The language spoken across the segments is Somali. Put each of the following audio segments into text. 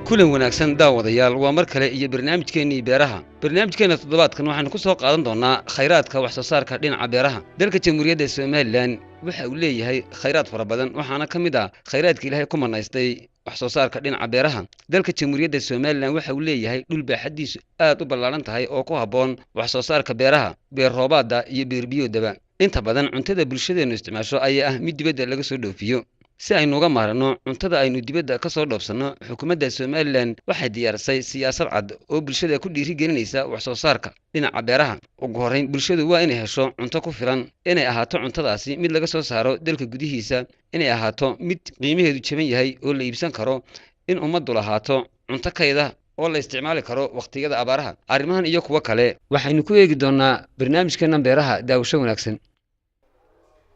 Kulan wanaagsan, daawadayaal. Waa mar kale iyo barnaamijkeennii beeraha. Barnaamijkeenna toddobaadkan waxaanu ku soo qaadan doonnaa khayraadka wax soo saarka dhinaca beeraha. Dalka Jamhuuriyadda Somaliland waxa uu leeyahay khayraad fara badan, waxaana ka mid ah khayraadka Ilaahay ku manaystay wax soo saarka dhinaca beeraha. Dalka Jamhuuriyadda Somaliland waxa uu leeyahay dhul baaxaddiisu aad u ballaaran tahay oo ku habboon wax soo saarka beeraha, beer roobaadda iyo beerbiyoodaba. Inta badan cuntada bulshadeennu isticmaasho ayaa ah mid dibadda laga soo dhoofiyo. Si aynu uga maaranno cuntada aynu dibadda ka soo dhoofsanno, xukuumadda Somaliland waxay diyaarisay siyaasad cad oo bulshada ku dhiirigelinaysa wax soo saarka dhinaca beeraha. Ugu horrayn, bulshadu waa inay hesho cunto ku filan, inay ahaato cuntadaasi mid laga soo saaro dalka gudihiisa, inay ahaato mid qiimaheedu jaban yahay oo la iibsan karo, in ummaddu lahaato cunto kayda oo la isticmaali karo wakhtiyada abaaraha. Arrimahan iyo kuwo kale waxaynu ku eegi doonnaa barnaamijkeennan beeraha. Daawasho wanaagsan.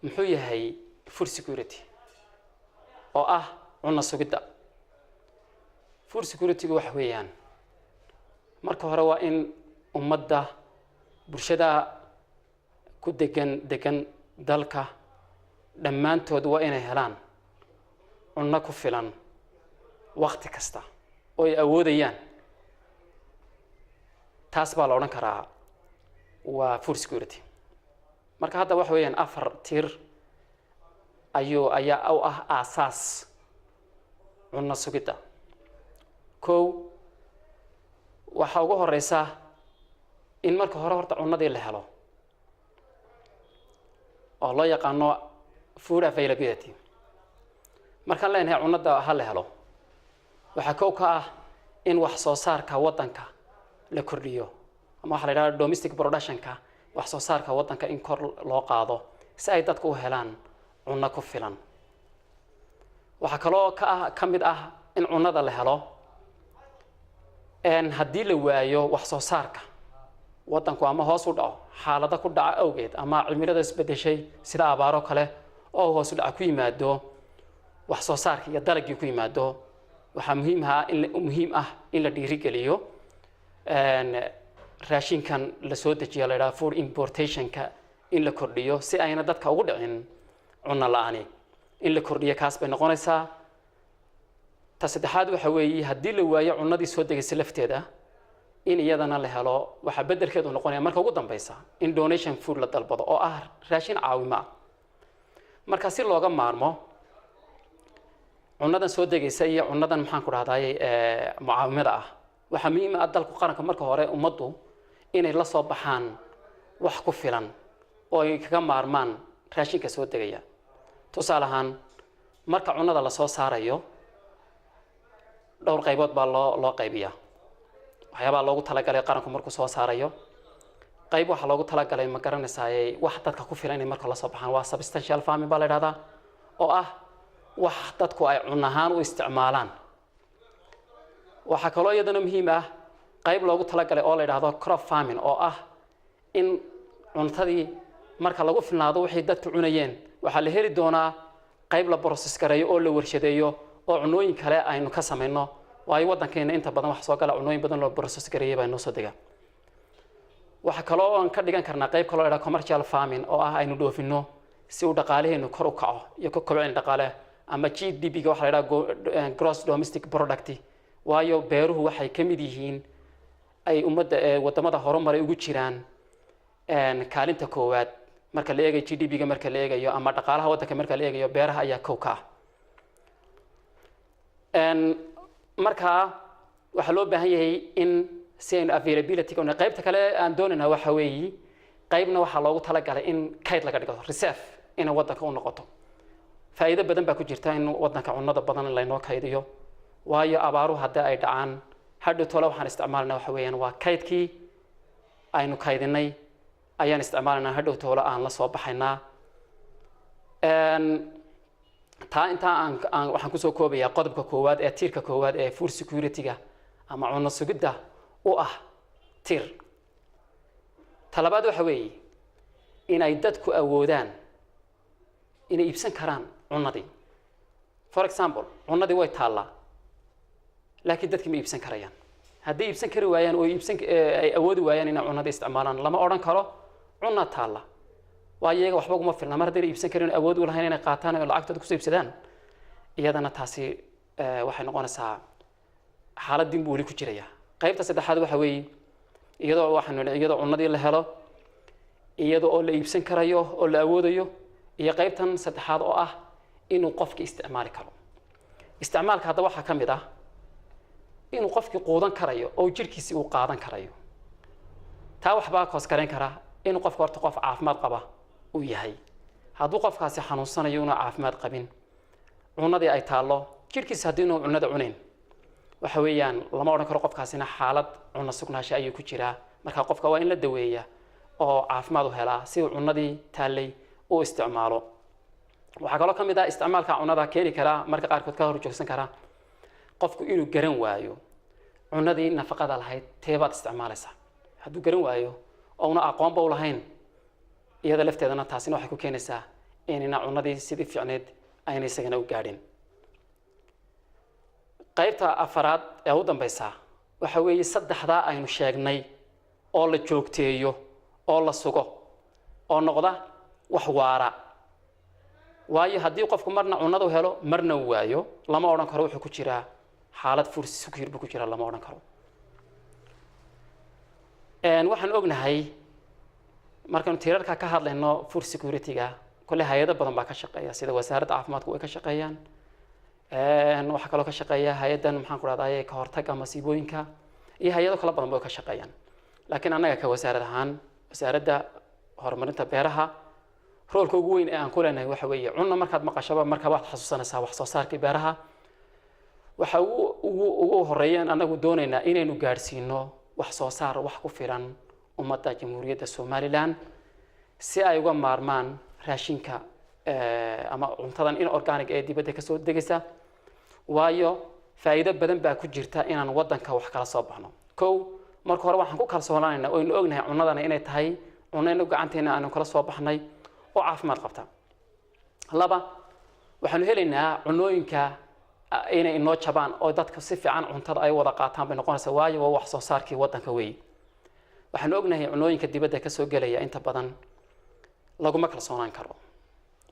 Muxuu yahay food security oo ah cunno sugidda? Food security-gu waxa weeyaan, marka hore waa in ummadda, bulshada ku degan dalka dhammaantood waa inay helaan cunno ku filan wakti kasta oo ay awoodayaan. Taas baa la odhan karaa waa food security. Marka hadda waxa weeyaan afar tiir ayaa u ah aasaas cunno sugidda. Kow, waxaa ugu horeysa in marka hore horta cunnadii la helo, oo loo yaqaano food availability. Markaan leenahay cunnada ha la helo, waxaa kow ka ah in wax soo saarka waddanka la kordhiyo, ama waxaa la yidhahda domestic productionka, wax soo saarka waddanka in kor loo qaado si ay dadku u helaan cunno ku filan. Waxaa kaloo ka mid ah in cunnada la helo. Haddii la waayo wax soo saarka waddanku ama hoos u dhaco xaalado ku dhaca awgeed, ama cimilada isbedeshay sida abaaro kale oo hoos u dhaca ku yimaado wax soo saarka iyo dalagii ku yimaado, waxaa muhiim ah in la dhiirigeliyo raashinkan la soo dejiyo, la yidhaha food importationka, in la kordhiyo si ayna dadka ugu dhicin cunno la-aani. In la kordhiyo kaas bay noqonaysaa. Ta saddexaad waxa weeye, haddii la waayo cunnadii soo degaysa lafteeda, in iyadana la helo, waxaa beddelkeedu noqonaya marka ugu dambeysa in donation food la dalbado, oo ah raashin caawimo ah. Marka si looga maarmo cunnadan soo degaysa iyo cunnadan, maxaan ku dhahday, mucaawimada ah, waxaa muhiim ah dalku, qaranka, marka hore ummaddu inay la soo baxaan wax ku filan oo ay kaga maarmaan raashinka soo degaya. Tusaale ahaan, marka cunnada lasoo saarayo, dhowr qaybood baa loo qaybiyaa waxyaabaha loogu talagalay qaranku markuu soo saarayo. Qayb waxaa loogu talagalay, ma garanaysaay, wax dadka ku filan inay marka la soo baxaan, waa substantial farming baa la yidhahdaa, oo ah wax dadku ay cun ahaan u isticmaalaan. Waxaa kaloo iyadana muhiim ah qayb loogu talagalay oo la yidhahdo crop farming, oo ah in cuntadii marka lagu filnaado wixii dadku cunayeen, waxaa la heli doonaa qayb la process gareeyo oo la warshadeeyo oo cunooyin kale aynu ka samayno, waayo waddankeena inta badan wax soo gala cunooyin badan loo process gareeyay baa inoo soo dega. Waxaa kaloo aan ka dhigan karnaa qayb kaloo la yidhahdo commercial farming, oo ah aynu dhoofino si uu dhaqaalaheenu kor u kaco iyo ka kobcin dhaqaale, ama GDP-ga waxa la yidhaha, gross domestic product, waayo beeruhu waxay ka mid yihiin ay ummadda wadamada horumaray ugu jiraan kaalinta koowaad marka la eegayo GDP-ga, marka la eegayo ama dhaqaalaha waddanka marka la eegayo, beeraha ayaa kow ka ah. Markaa waxaa loo baahan yahay in si aynu availability qaybta kale aan doonayna waxa weeyi, qaybna waxaa loogu talagalay in kayd laga dhigo, reserve inay waddanka u noqoto. Faa'iido badan baa ku jirta in waddanka cunnada badan laynoo kaydiyo, waayo abaaruhu haddii ay dhacaan hadhow tole, waxaan isticmaalnaa waxa weeyaan waa kaydkii aynu kaydinay ayaan isticmaalaynaa, hadhow toole aan la soo baxaynaa. Taa intaa aan waxaan kusoo koobayaa qodobka koowaad ee tiirka koowaad ee food security-ga ama cunno sugidda u ah tiir. Ta labaad waxa weeye inay dadku awoodaan inay iibsan karaan cunnadii. For example, cunnadii way taallaa, laakiin dadki ma iibsan karayaan. Hadday iibsan kari waayaan oo iibsan ay awoodi waayaan inay cunnadii isticmaalaan, lama odhan karo cunna taalla, waayo iyaga waxba kuma filna. Mar haddayna iibsan karin, awood u lahayn inay qaataan oo lacagtooda kusoo iibsadaan, iyadana taasi waxay noqonaysaa Xaaladdiin buu weli ku jiraya. Qaybta saddexaad waxa weeye iyadoo waxaanu nidhi iyadoo cunnadii la helo, iyadoo oo la iibsan karayo oo la awoodayo, iyo qaybtan saddexaad oo ah inuu qofki isticmaali karo. Isticmaalka haddaba waxaa ka mid ah inuu qofkii quudan karayo oo jirhkiisi uu qaadan karayo. Taa waxbaa cause garayn karaa inuu qofka horta qof caafimaad qaba uu yahay. Hadduu qofkaasi xanuunsanayo, inuu caafimaad qabin, cunadii ay taallo, jirhkiisa haddii inuu cunada cunayn, waxa weeyaan lama odhan karo qofkaasina xaalad cunno sugnaasho ayuu ku jiraa. Marka qofka waa in la daweeya oo caafimaad u helaa si uu cunadii taallay u isticmaalo. Waxaa kaloo ka mid ah isticmaalka cunada keeni karaa, marka qaarkood ka hor joogsan karaa, qofku inuu garan waayo cunadii nafaqada lahayd teebaad isticmaalaysaa. Hadduu garan waayo oo una aqoonba u lahayn iyada lafteedana, taasina waxay ku keenaysaa inayna cunadii sidii fiicneed ayna isagana u gaadhin. Qaybta afaraad ee u dambeysa waxa weeye saddexdaa aynu sheegnay oo la joogteeyo oo la sugo oo noqda wax waara. Waayo, haddii qofku marna cunadu helo, marna uu waayo, lama odhan karo wuxuu ku jiraa xaalad food secure buu ku jiraa, lama odhan karo. Waxaan ognahay markaynu tiirarka ka hadlayno food security-ga, kolley hay-ado badan baa ka shaqeeya, sida Wasaaradda Caafimaadku way ka shaqeeyaan. Waxaa kaloo ka shaqeeya hay-addan, maxaan ku rahdaye, ka hortagga masiibooyinka, iyo hay-ado kala badan bay ka shaqeeyaan. Laakiin annaga ka wasaarad ahaan, Wasaaradda Horumarinta Beeraha, roolka ugu weyn ee aan ku leenahay waxa weeye cunno. Markaad maqashaba marka waxaad xasuusanaysaa wax soo saarkii beeraha. Waxa ugu horeeyaan anagu doonaynaa inaynu gaadhsiino wax soo saar wax ku filan ummadda Jamhuuriyadda Somaliland, si ay uga maarmaan raashinka ama cuntadan inorganic ee dibadda kasoo degaysa. Waayo, faa'iido badan baa ku jirta inaan waddanka wax kala soo baxno. Kow, marka hore waxaan ku kalsoonaanayna oynu ognahay cunnadana inay tahay cunno inagu gacanteena aanu kala soo baxnay oo caafimaad qabta. Laba, waxaanu helaynaa cunooyinka inay inoo jabaan oo dadka si fiican cuntada ay wada qaataan bay noqonaysaa, waayo waa wax soo saarkii waddanka weeye. Waxaanu ognahay cunooyinka dibadda kasoo gelaya inta badan laguma kalsoonaan karo.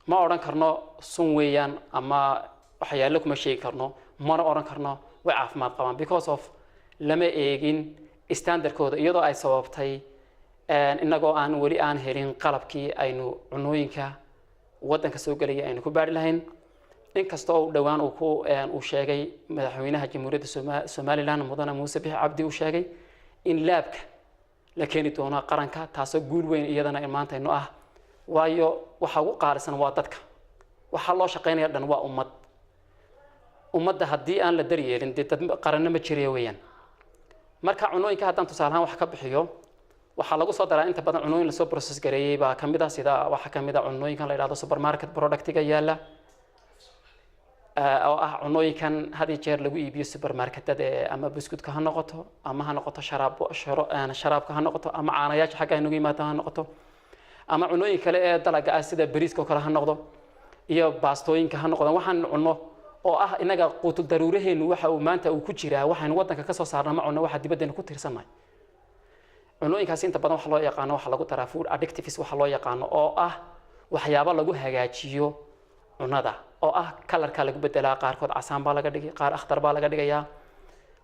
Ma odhan karno sun weeyaan ama waxyaalo kuma sheegi karno, mana odhan karno way caafimaad qabaan, because of lama eegin standardkooda, iyadoo ay sababtay inagoo aan weli aan helin qalabkii aynu cunooyinka waddanka soo gelaya aynu ku baari lahayn. Inkasta oo dhowaan uu ku uu sheegay madaxweynaha Jamhuuriyadda Somaliland, Mudane Muuse Bixi Cabdi, uu sheegay in labka la keeni doono qaranka, taasoo guul weyn iyadana maanta ino ah. Waayo, waxa ugu qaalisan waa dadka. Waxaa loo shaqaynaya dhan waa ummad. Ummadda haddii aan la daryeelin, dee dad qaranno ma jiraya weeyaan. Marka cunooyinka haddaan tusaale ahaan wax ka bixiyo, waxaa lagu soo daraa inta badan cunooyin lasoo process gareeyey baa kamid ah, sida waxaa kamid ah cunooyinkan la yidhahdo supermarket productiga yaalla, oo ah cunooyinkan had iyo jeer lagu iibiyo supermarketada ee ama buskutka ha noqoto, ama ha noqoto sharaabo, sharaabka ha noqoto, ama caanayaasha xagga inagu yimaado ha noqoto, ama cunooyin kale ee dalaga ah sida bariiska oo kale ha noqdo iyo baastooyinka ha noqdo. Waxaan cunno oo ah inaga quutul daruuraheenu waxa uu maanta uu ku jiraa waxaynu waddanka ka soo saarna. Ma cunno waxa dibaddeena ku tiirsannahay. Cunooyinkaasi inta badan waxa loo yaqaano, waxa lagu daraa food additives waxa loo yaqaano, oo ah waxyaabo lagu hagaajiyo cunnada, oo ah colorka lagu bedelaa. Qaarkood casaan baa laga dhigay, qaar akhtar baa laga dhigayaa,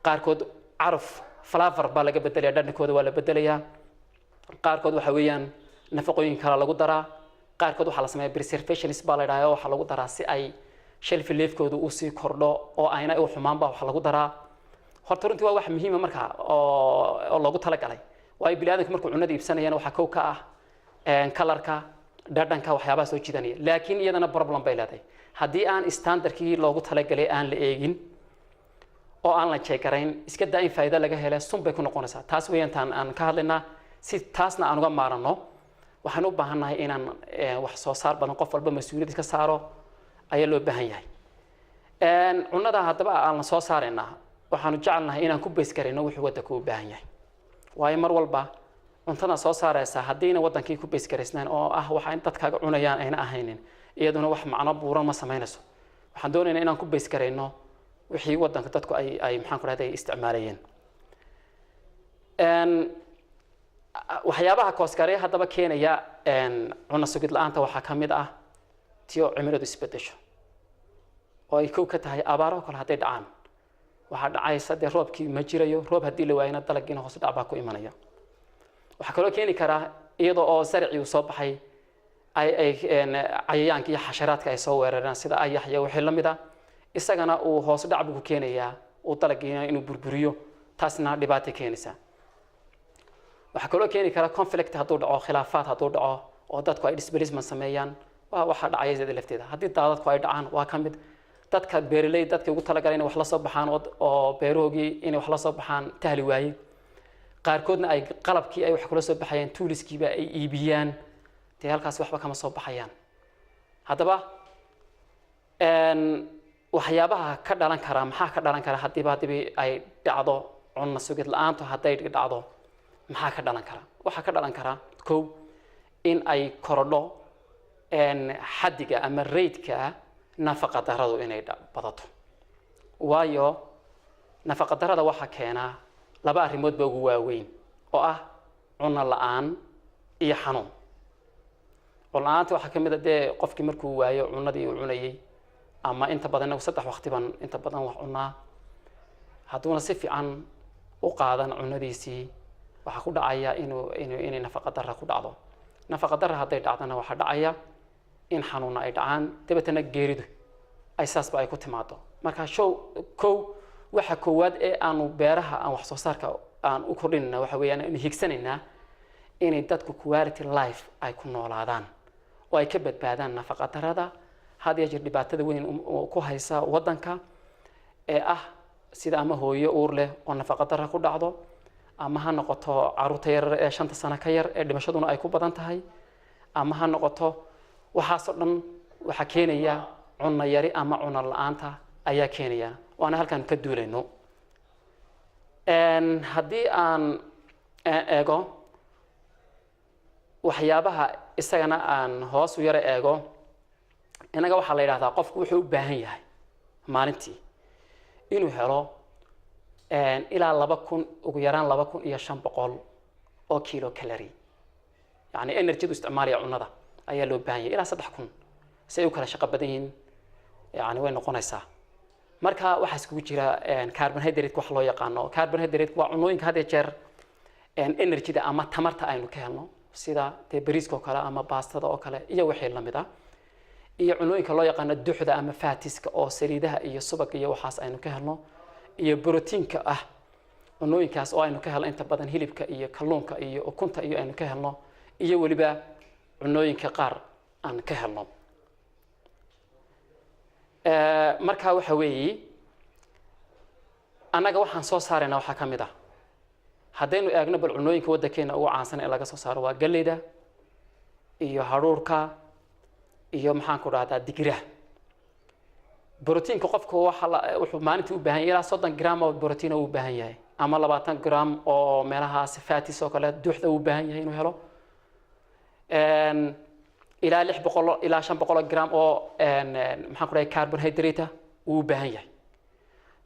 qaarkood caraf, flavor baa laga bedelaya, dhadhankooda waa la bedelayaa. Qaarkood waxa weeyaan nafaqooyin kale lagu daraa. Qaarkood waxaa la sameeya preservationist baa la yidhahdaa, oo waxaa lagu daraa si ay shelf lifekooda usii kordho oo ayna u xumaan baa wax lagu daraa. Horta runtii waa wax muhiima marka oo loogu talagalay, waayo bini aadamku markuu cunada iibsanayana waxaa kow ka ah colorka, dhadhanka, waxyaabaha soo jiidanaya. Laakiin iyadana problem bay leedahay haddii aan standardkii loogu talagalay aan la eegin oo aan la check garayn. Iska daa in faa'iido laga hele, sun bay ku noqonaysaa. Taas weeyaan taan aan ka hadlaynaa. Si taasna aan uga maarano, waxaan u baahannahay inaan wax soo saar badan, qof walba mas-uuliyad iska saaro ayaa loo baahan yahay. Cunada haddaba aan la soo saaraynaa, waxaanu jecelnahay inaan ku base garayno wuxuu waddanka u baahan yahay. Waayo, mar walba cuntada soo saaraysa haddiina waddankii ku base garaysnaan oo ah waxa in dadkaaga cunayaan ayna ahaynin, iyaduna wax macno buuran ma samaynayso. Waxaan doonaynaa inaan ku base garayno wixii waddanka dadku ay, maxaan ku rahday, isticmaalayeen. Waxyaabaha cause garee haddaba keenaya cunno sugid la-aanta waxaa ka mid ah tio cimiladu isbedesho, oo ay kow ka tahay abaaraho kale hadday dhacaan. Waxaa dhacaysa dee roobkii ma jirayo. Roob haddii la waayana, dalagiina hoos dhac baa ku imanaya. Waxaa kaloo keeni karaa iyadoo oo zarcii uu soo baxay ay cayayaanka iyo xasharaadka ay soo weeraraan, sida ayax iyo wixii la mid ah. Isagana uu hoos dhac buu ku keenayaa, uu dalagiina inuu burburiyo, taasna dhibaatay keenaysaa. Waxaa kaloo keeni kara conflict hadduu dhaco, khilaafaad hadduu dhaco oo dadku ay displacement sameeyaan, waa waxaa dhacaya iyada lafteeda. Haddii daadadku ay dhacaan, waa ka mid dadka beeraley, dadkii ugu talagalay inay wax la soo baxaan oo beerahoogii inay wax la soo baxaan tahli waaye, qaarkoodna ay qalabkii ay wax kula soo baxayaan, toolskiiba ay iibiyaan, dee halkaas waxba kama soo baxayaan. Haddaba waxyaabaha ka dhalan kara, maxaa ka dhalan kara haddiiba ay dhacdo cunno sugid la-aantu? Hadday dhacdo, maxaa ka dhalan kara? Waxaa ka dhalan kara, kow, in ay korodho xaddiga ama rate-ka nafaqa daradu inay badato. Waayo, nafaqa darada waxaa keenaa laba arrimood ba ugu waaweyn, oo ah cunno la-aan iyo xanuun. Cunno la-aanta waxaa ka mid a dee qofkii markuu waayo cunnadii uu cunayay, ama inta badan inagu 3 waqti baan inta badan wax cunaa, hadduuna si fiican u qaadan cunnadiisii, waxaa ku dhacaya inuu inay nafaqa darra ku dhacdo. Nafaqa darra hadday dhacdana, waxaa dhacaya in xanuuna ay dhacaan, dabeetana geeridu ay saasba ay ku timaado. Marka show kow, waxa koowaad ee aanu beeraha aan wax soo saarka aan u kordhinayna waxa weeyaan aanu higsanaynaa inay dadku quality life ay ku noolaadaan oo ay ka badbaadaan nafaqa darrada had iyo jeer dhibaatada weyn ku haysa waddanka, ee ah sida ama hooyo uur leh oo nafaqa darra ku dhacdo, ama ha noqoto caruurta yar ee 5ta sano ka yar ee dhimashaduna ay ku badan tahay, ama ha noqoto waxaasoo dhan. Waxaa keenaya cunno yari ama cunno la-aanta ayaa keenaya, waana halkaan ka duulayno. Haddii aan eego waxyaabaha isagana aan hoos u yaro eego, innaga waxaa la yidhahdaa qofku wuxuu u baahan yahay maalintii inuu helo ilaa 2000, ugu yaraan 2500 oo kilo calorie, yani energydu isticmaalaya cunnada ayaa loo baahan yahay, ilaa 3000. Si ay u kala shaqo badan yihiin yani way noqonaysaa. Marka waxaa iskugu jira carbohydrate, wax loo yaqaano carbohydrate waa cunnooyinka had iyo jeer energyda ama tamarta aynu ka helno, sida dee bariiska oo kale ama baastada oo kale iyo wixii lamid ah, iyo cunnooyinka loo yaqaano duxda ama fatska oo saliidaha iyo subag iyo waxaas aynu ka helno, iyo brotiinka ah, cunooyinkaas oo aynu ka helno inta badan hilibka iyo kalluunka iyo ukunta iyo aynu ka helno, iyo weliba cunooyinka qaar aan ka helno. Marka waxa weeyi, annaga waxaan soo saaraynaa waxaa ka mid ah, haddaynu eegno bal cunooyinka waddankeena ugu caansan ee laga soo saaro, waa galleyda iyo hadhuurka iyo, maxaan ku dhahdaa, digiraha. Brotiinka qofku waxa la wuxuu maalintii u baahan yahay ilaa 30 gram oo brotiin uu u baahan yahay, ama 20 gram oo meelahaas fats oo kale duxda uu u baahan yahay inuu helo, ilaa 600 ilaa 500 gram oo, maxaan ku dhahay, carbohydrate uu u baahan yahay.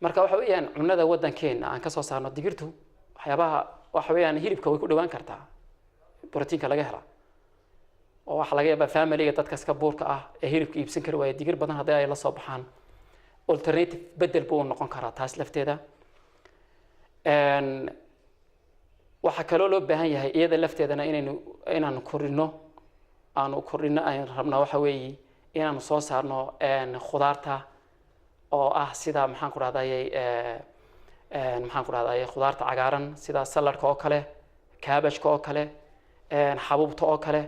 Marka waxa weeyaan cunnada waddankeena aan ka soo saarno, digirtu waxyaabaha waxa weeyaan hilibka way ku dhawaan kartaa brotiinka laga helaa, oo waxaa laga yaabaa familiga dadka iska buurka ah ee hilibka iibsan kari waaya, digir badan haddii ay la soo baxaan, alternative, bedel buu noqon karaa taas lafteeda. Waxaa kaloo loo baahan yahay iyada lafteedana inaanu kordhino, aanu kordhino aynu rabnaa, waxa weeye inaanu soo saarno khudaarta oo ah sida, maxaan ku dhahdaye, khudaarta cagaaran sida saladka oo kale, kaabashka oo kale, xabuubta oo kale,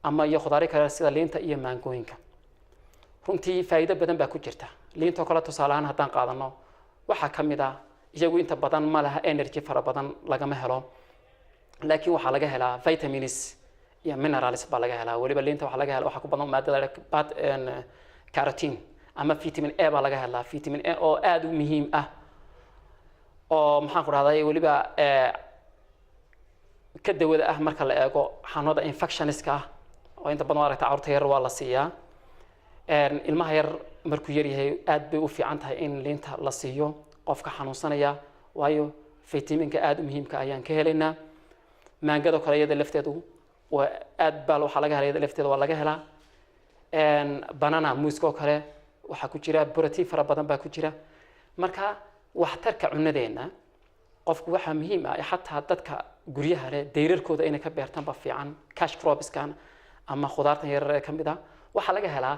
ama iyo khudaari kale sida liinta iyo maangooyinka. Runtii faa'iido badan baa ku jirta liinta oo kale. Tusaale ahaan haddaan qaadano, waxaa ka mid ah iyagu inta badan ma laha energy fara badan lagama helo, laakiin waxaa laga helaa vitamins iyo minerals baa laga helaa. Weliba liinta waxaa laga helaa, waxaa ku badan maadada beta carotene ama vitamin A baa laga helaa, vitamin A oo aada u muhiim ah, oo, maxaan ku dhahday, weliba ka dawada ah marka la eego xanuunada infectionska ah, oo inta badan aragta carruurta yar waa la siiyaa. Ilmaha yar markuu yar yahay aad bay u fiican tahay in liinta la siiyo qofka xanuunsanaya, waayo vitaminka aada u muhiimka ayaan ka helaynaa. Maangado kale iyada lafteedu waa aad baa waxaa laga helaa, iyada lafteeda waa laga helaa. Banana, muuska oo kale, waxaa ku jira protein fara badan baa ku jira. Marka Waxtarka cunadeenna qofku waxaa muhiim ah, xataa dadka guryaha leh dayrarkooda inay ka beertaan ba fiican. Cash cropskan ama khudaartan yaryar ee ka mid ah waxaa laga helaa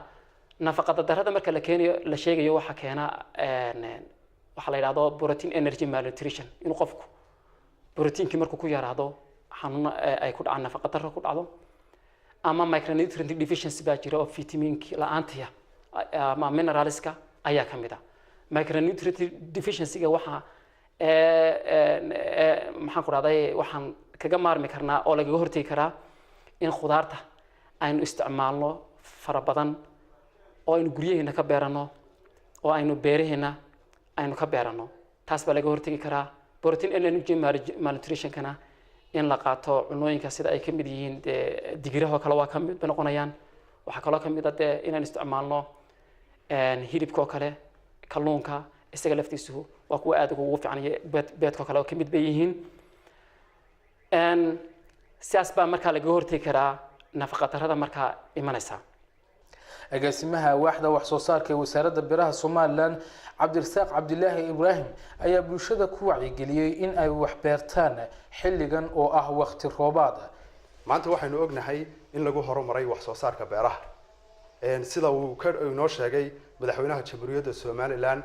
nafaqada darrada. Marka la keenayo, la sheegayo, waxaa keena waxaa la yidhahdo protein energy malnutrition, inuu qofku proteinkii markuu ku yaraado xanuuno ay ku dhacaan, nafaqa darro ku dhacdo, ama micronutrient deficiency baa jira oo vitaminki la-aantiya ama mineralska ayaa ka mid ah. Micronutrient deficiency-ga waxaa, maxaan ku dhahday, waxaan kaga maarmi karnaa oo lagaga hortegi karaa in khudaarta aynu isticmaalno fara badan oo aynu guryaheena ka beerano oo aynu beeraheena aynu ka beerano. Taas baa laga hortegi karaa. Protein energy malnutritionkana in la qaato cunooyinka sida ay ka mid yihiin dee digirahoo kale waa ka mid bay noqonayaan. Waxaa kaloo ka mid ah dee inaan isticmaalno hilibka oo kale, kalluunka isaga laftiisu waa kuwa aad ugu fiican, iyo beedka oo kale oo ka mid bay yihiin. Sidaas baa markaa lagaga hortegi karaa nafaqa darrada markaa imanaysa. Agaasimaha waaxda wax soo saarka ee Wasaaradda Beeraha Somaliland, Cabdirasaaq Cabdilaahi Ibraahim, ayaa bulshada ku wacyigeliyey in ay wax beertaan xilligan oo ah waqti roobaad. Maanta waxaynu ognahay in lagu horumaray wax soo saarka beeraha, sida uu ka inoo sheegay Madaxweynaha Jamhuuriyadda Somaliland.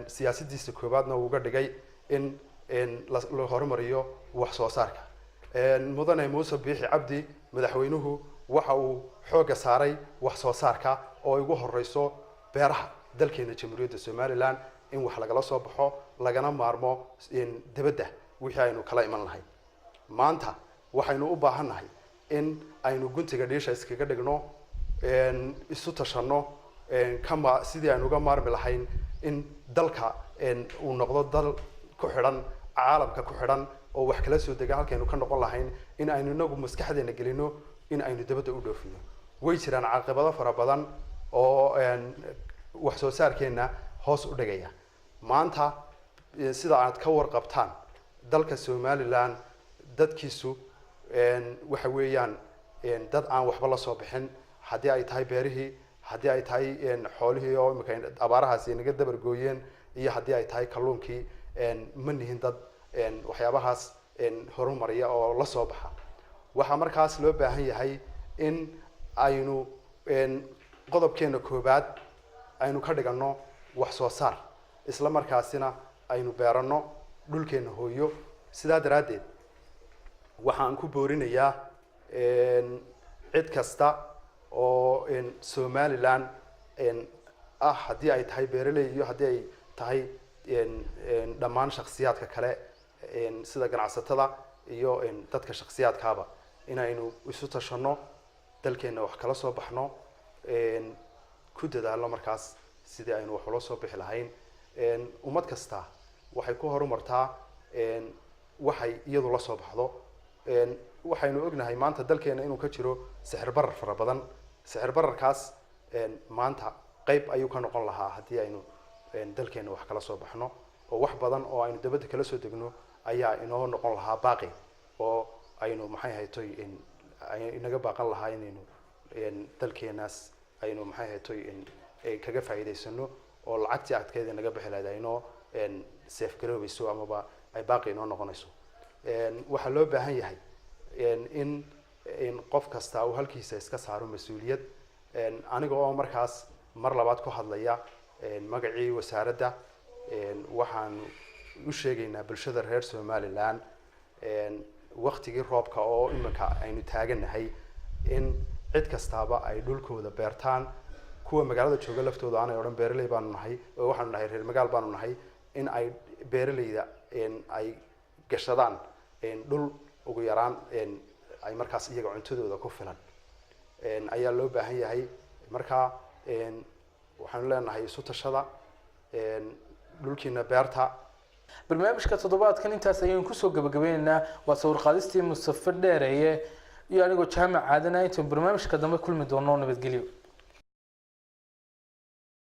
Siyaasadiisa koowaadna uu uga dhigay in la horumariyo wax soo saarka. Mudane Muuse Biixi Cabdi, madaxweynuhu, waxa uu xoogga saaray wax soo saarka oo ay ugu horeyso beeraha dalkeena Jamhuuriyadda Somaliland, in wax lagala soo baxo, lagana maarmo dibadda wixii aynu kala iman lahayn. Maanta waxaynu u baahannahay in aynu guntiga dhiisha iskaga dhigno, isu tashanno kama sidii aynu uga maarmi lahayn in dalka uu noqdo dal ku xidhan caalamka, ku xidhan oo wax kala soo dega, halkaynu ka noqon lahayn in aynu inagu maskaxdeena gelino in aynu dibadda u dhoofino. Way jiraan caqabado fara badan oo wax soo saarkeena hoos u dhigaya. Maanta, sida aad ka warqabtaan, dalka Somaliland dadkiisu waxa weeyaan dad aan waxba la soo bixin, haddii ay tahay beerihii, haddii ay tahay xoolihii oo imika abaarahaasi naga dabar gooyeen, iyo haddii ay tahay kalluunkii. Ma nihin dad waxyaabahaas horumariya oo la soo baxa. Waxaa markaas loo baahan yahay in aynu qodobkeena koobaad aynu ka dhiganno wax soo saar, isla markaasina aynu beeranno dhulkeena hooyo. Sidaa daraaddeed waxaan ku boorinayaa cid kasta oo Somaliland ah, haddii ay tahay beeraley iyo haddii ay tahay dhammaan shaksiyaadka kale sida ganacsatada iyo dadka shaksiyaadkaaba, inaynu isu tashanno, dalkeenna wax kala soo baxno, ku dadaalno markaas sidii aynu wax ula soo bixi lahayn. Ummad kasta waxay ku horumartaa waxay iyadu la soo baxdo. Waxaynu ognahay maanta dalkeena inuu ka jiro sixir barar fara badan. Sixir bararkaas maanta qayb ayuu ka noqon lahaa haddii aynu dalkeena wax kala soo baxno, oo wax badan oo aynu dabadda kala soo degno ayaa inoo noqon lahaa baaqi oo aynu, maxay haytoy, inaga baaqan lahaa inaynu dalkeenaas aynu, maxay haytoy, kaga faa'iidaysano oo lacagtii adkeeda naga bixi lahayd aynoo safe garoobayso amaba ay baaqi inoo noqonayso. Waxaa loo baahan yahay in qof kasta uu halkiisa iska saaro mas-uuliyad. Aniga oo markaas mar labaad ku hadlaya magacii wasaaradda, waxaan u sheegaynaa bulshada reer Somaliland waktigii roobka oo iminka aynu taaganahay in cid kastaaba ay dhulkooda beertaan. Kuwa magaalada jooga laftooda aanay odhan beeraley baanu nahay oo waxaanu nahay reer magaal baanu nahay, in ay beeraleyda ay gashadaan dhul ugu yaraan ay markaas iyaga cuntadooda ku filan ayaa loo baahan yahay. Marka waxaanu leenahay isu tashada, dhulkiina beerta. Barnaamijka toddobaadkan intaas ayaynu kusoo gabagabeyneynaa. Waa sawir qaadistii Mustafe Dheereeye iyo anigoo Jaamac Caadana. Intaanu barnaamijka dambe kulmi doono, nabadgelyo.